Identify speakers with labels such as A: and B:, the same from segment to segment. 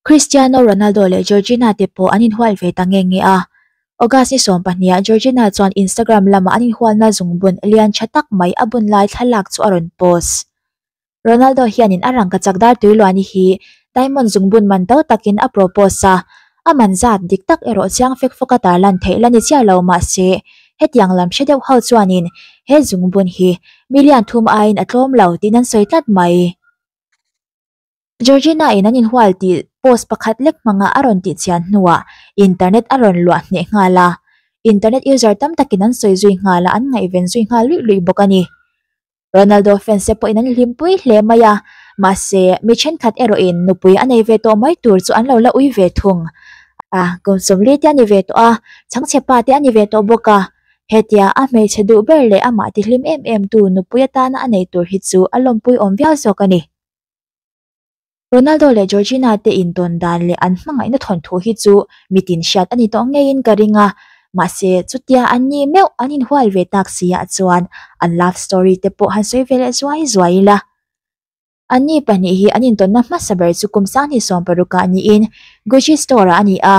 A: Cristiano Ronaldo leh Georgina te pawh an inhual ve ta nge nge a. August ni sawmpahniha Georgina chuan Instagram lama an inhualna zungbun lian tha tak mai a bun lai thlalak chu a rawn post. Ronaldo hianin a rangkachak dar tuiluani hi diamond zungbun man to takin a propose a, a man zat dik tak erawh chiang fek fawk a tarlan theih la ni chiah lo mahse hetiang lam hre deuh ho chuanin he zungbun hi million thum aiin a tlawm lo tiin an sawi tlat mai. Georgina in an inhual tih post pakhat lek hmanga a rawn tihchian hnuah internet a rawn luah hneh nghal a, internet user tam takin an sawi zui nghal a, an ngaihven zui nghal luih luih bawk a ni. Ronaldo fans te pawhin an hlimpui hle mai a, mahse mi thenkhat erawhin nupui a nei ve tawh mai tur chu an lo la ui ve thung. A, kum sawmli te a ni ve tawh a, chhangchhe pa te a ni ve tawh bawk a, hetia a hmeichhe duh ber leh amah tihlim em em tu nupui atana a nei tur hi chu a lawmpui awm viau zawk a ni. Ronaldo leh Georgina te intawn dan leh an hmangaihna thawnthu hi chu mitin hriat a ni tawh ngeiin ka ring a, mahse chutia an ni meuh an inhual ve tak si ah chuan an love story te pawh han sawi ve leh zuai zuai ila. Anni pahnih hi an intawnna hmasa ber chu kum sanghnih sawmparuk ah niin Gucci store ah a ni a,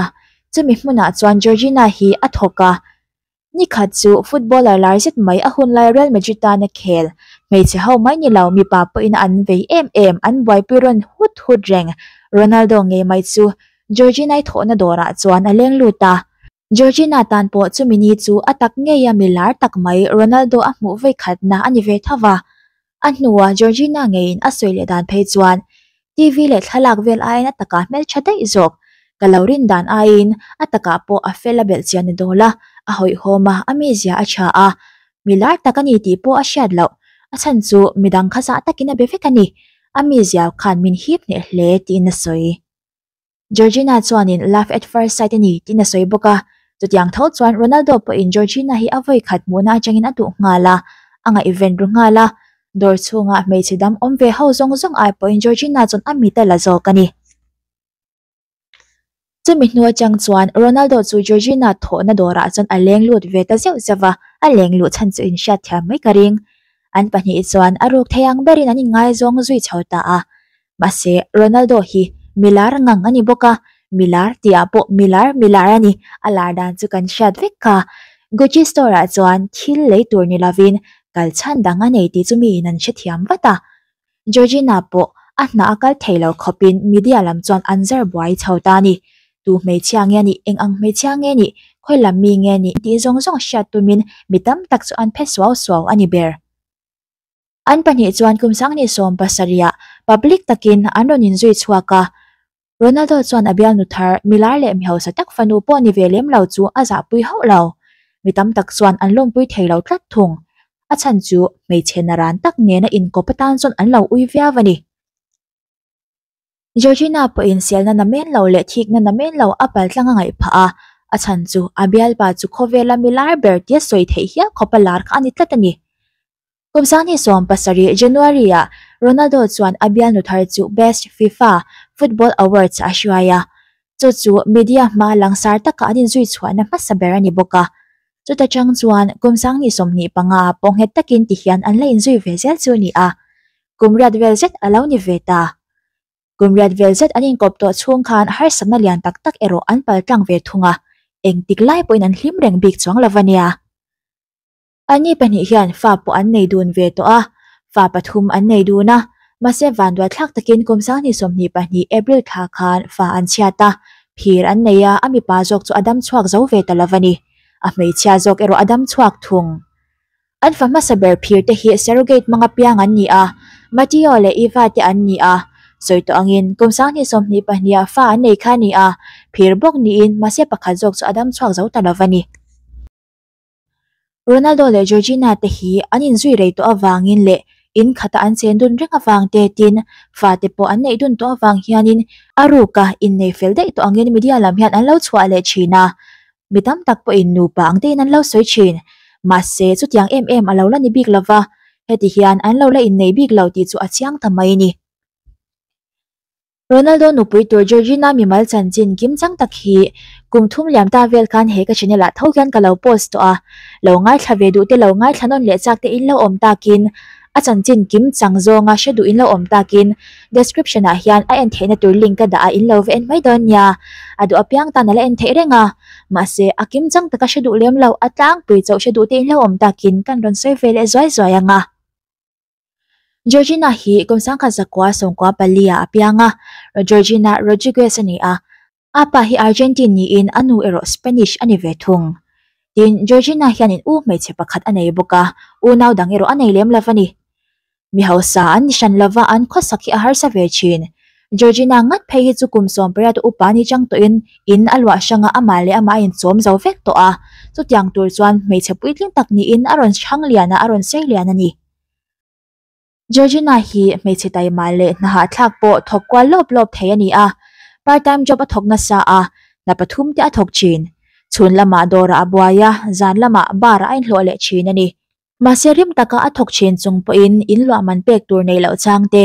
A: chumi hmunah chuan Georgina hi a thawk a, Nikhat chu footballer lar zet mai a hunlai Real Madrid tana khel, hmeichhe ho mai ni lo mipa pawhin an vei em em, an buaipui rawn hut hut reng. Ronaldo ngei mai chu Georgina-i thawhna dawrah chuan a leng lut a. Georgina tan pawh chumi ni chu a tak ngeia mi lar tak mai Ronaldo a hmuh vawikhatna a ni ve tho va. A hnuah Georgina ngeiin a sawi leh dan phei chuan TV leh thlalak vel aiin a takah hmeltha daih zawk. Ka lo rin dan aiin a takah pawh a fel a belh chian ni dawl a, a hawihhawm a, a mizia a tha a. Mi lar tak a ni tih pawh a hriat loh. A chhan chu midang kha zah takin a be vek a ni. A mizia khan min hip hneh hle tiin a sawi. Georgina chuanin love at first sight a ni tiin a sawi bawk a, chutiang tho chuan Ronaldo pawhin Georgina hi a vawi khat hmuhna atangin a duh nghal a, a ngaihven ru nghal a, dawr chhunga hmeichhe dam awm ve ho zawng zawng ai pawhin Georgina chuan a mit a la zawk a ni. Chumi hnu atang chuan Ronaldo chu Georgina thawhna dawrah chuan a leng lut ve ta zeuh zeuh a, a leng luh chhan chu inhriatthiam mai ka ring. An pahnih chuan a ruk thei ang berin an inngaizawng zui chho ta a, Mahse, Ronaldo hi milar ngang a ni bawk a, milar tihah pawh milar milar a ni, a lar dan chu kan hriat vek kha. Gucci store ah chuan thil lei tur ni lovin kal chhan dang a nei tih chu miin an hrethiam vat a. Georgina pawh a hna a kal thei lo khawpin media lam chuan an zar buai chho ta a ni. Tu hmeichhia nge nih, eng ang hmeichhia nge nih, khawi lam mi nge nih tih zawng zawng hriat tumin mi tam tak chu an phe suau suau a ni ber. An pahnih chuan kum sanghnih sawm pasarihah public takin an rawn inzui chhuak a, Ronaldo chuan a bialnu thar milar leh mi hausa tak fanu pawh ni ve lem lo chu a zahpui hauh lo. Mi tam tak chuan an lawmpui thei lo tlat thung. A chhan chu hmeichhe naran tak nena inkawp atan chuan an lo ui viau a ni. Georgina pawhin sialna namen lo leh thikna namen lo a paltlang a ngaih phah a, a chhan chu a bialpa chu khawvela milar ber tia sawi theih hial khawpa lar kha a ni tlat a ni. Kum sanghnih 70 January-ah Ronaldo chuan a bialnu thar chu Best FIFA Football Awards a hruai a, chu chu media hma langsar taka an inzui chhuahna hmasa ber a ni bawk a. Chuta chang chuan kum sanghnih 25 ah pawh nghet takin tihian an la inzui ve zel chu a ni a, kum riat vel zet a lo ni ve ta. Kum riat vel zet an inkawp tawh chhung khan harsatna lian tak tak erawh an paltlang ve thung a, engtik lai pawhin an hlim reng bik chuang lo va nia. Anni pahnih hian fa pawh an nei dun ve tawh a, fa pathum an nei dun a, mahse vanduaithlak takin kum sanghnih 22 April thla khan fa an chhiat a, phir an nei a, a mipa zawk chu a dam chhuak zo ve ta lo va ni. A hmeichhia zawk erawh a dam chhuak thung. An fa hmasa ber phir te hi surrogate hmanga piang an ni a, Matteo leh Eva te an ni a, sawi tawh angin kum sanghnih 22 ah fa an nei kha a ni a, phir bawk niin mahse pakhat zawk chu a dam chhuak zo ta lo va ni. Ronaldo leh Georgina te hi an inzui rei tawh avangin leh in khata an chen dun reng avang te tin fate pawh an neih dun tawh avang hianin a ruka innei fel daih tawh angin media lam hian an lo chhuah leh thin a, mi tam tak pawhin nupa ang tein an lo sawi thin. Mahse chutiang em em a lo la ni bik lova, heti hian an lo la innei bik lo tih chu a chiang ta mai a ni. Ronaldo nupui tur Georgina mimal chanchin kim chang tak hi kum thum liam ta vel khan he ka channel ah tho hian ka lo post tawh a, lo ngaithla ve duh te lo ngaithla nawn leh chak te in lo awm takin A chanchin kim chang zawnga hre duh in lo awm takin description ah hian a en theihna tur link ka dah a in lo va en mai dawn nia. A duh apiang tan a la en theih reng a, mahse a kim chang taka hre duh lem lo a tlangpui chauh hre duh te in lo awm takin kan rawn sawi ve leh zuai zuai ang a. Georgina hi kum sangkhat zakua sawmkua pali ah a piang a, Georgina Rodriguez a ni a, A pa hi Argentine niin a nu erawh Spanish a ni ve thung. Tin, Georgina hianin u hmeichhe pakhat a nei bawk a, unau dang erawh a nei lem lo a ni. Mi hausa an ni hran lova an khawsak hi a harsa ve thin. Georgina ngat phei hi chu kum 18 upa ni chang tawhin in a luah hranga amah leh amah a inchawm zo vek tawh a, chutiang tur chuan hmeichhe puitling tak niin a rawn chhang lian a, a rawn sei lian a ni. Georgina hi hmeichhe taima leh hna hahthlak pawh thawk kual lawp lawp thei a ni a, part time job a thawk nasa a, hna pathum te a thawk thin. Chhun lamah dawrah a buai a, zan lamah bar ah a inhlawh leh thin a ni. Mahse rim taka a thawk thin chung pawhin in luah man pek tur nei loh chang te,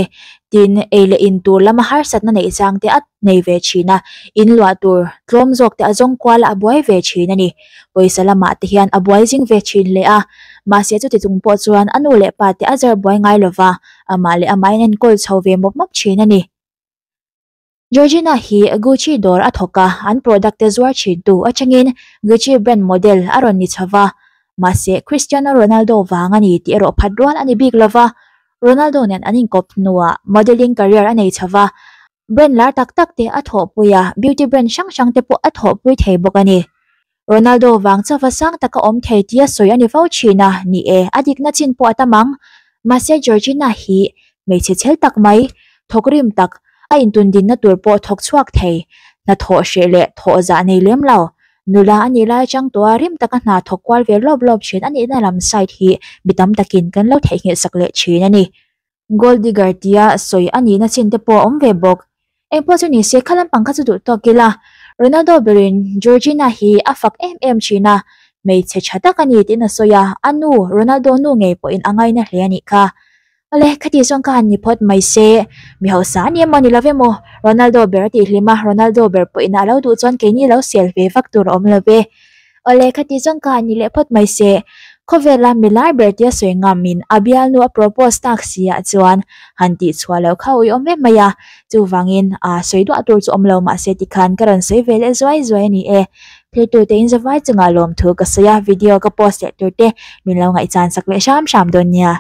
A: tin ei leh in tur lama harsatna neih chang te a nei ve thin a, in luah tur tlawm zawk te a zawng kual a, a buai ve thin a ni. Pawisa lamah te hian a buai zing ve thin hle a, mahse chuti chung pawh chuan a nu leh pa te a zar buai ngai lova, amah leh amah in enkawl chho ve mawp mawp thin a ni. Georgina hi Gucci dawr a thawk a, an product te zuar thin tu atangin Gucci brand model a rawn ni chho va, mahse Cristiano Ronaldo vang a ni tih erawh phat rual a ni bik lova, Ronaldo nen an inkawp hnuah modelling career a nei chho va, Brand lar tak tak te a thawhpui a, beauty brand hrang hrang te pawh a thawhpui thei bawk a ni. Ronaldo vang chauva sang taka awm thei tia sawi a ni fo thin a, ni e, a dikna chin pawh a tam ang. Mahse Georgina hi hmeichhe chhel tak mai, thawk rim tak, a intundinna tur pawh thawk chhuak thei, hna thawh hreh leh thawh zah nei lem lo. Nula a nih lai atang tawha rim taka hna thawk kual ve lawp lawp thin a nihna lam side hi mi tam takin kan lo theihnghilh sak leh thin a ni. Gold digger tia sawi a nihna chin te pawh a awm ve bawk. Engpawh chu ni se kha lampang kha chu duh tawk ila. Ronaldo berin Georgina hi a fak em em thin a, hmeichhe tha tak a ni tiin a sawi a, a nu Ronaldo nu ngei pawhin a ngaina hle a nih kha. Awle, khati zawng kha han ni phawt mai se, mi hausa a ni emaw ni lo emaw, Ronaldo ber a tih hlim a, Ronaldo ber pawhin a lo duh chuan keini lo sel ve vak tur a awm lo ve. Awle, khati zawng kha han ni leh phawt mai se, khawvela mi lar ber tia sawi ngamin a bialnu a propose tak si ah chuan han tih chhuah loh kha ui awm em mai a, chuvangin a sawi duah tur chu awm lo mahse tikhan ka rawn sawi ve leh zuai zuai a ni e. Thiltute in zavai chungah lawmthu ka sawi a, video ka post leh tur te min lo ngaihchan sak leh hram hram dawn nia.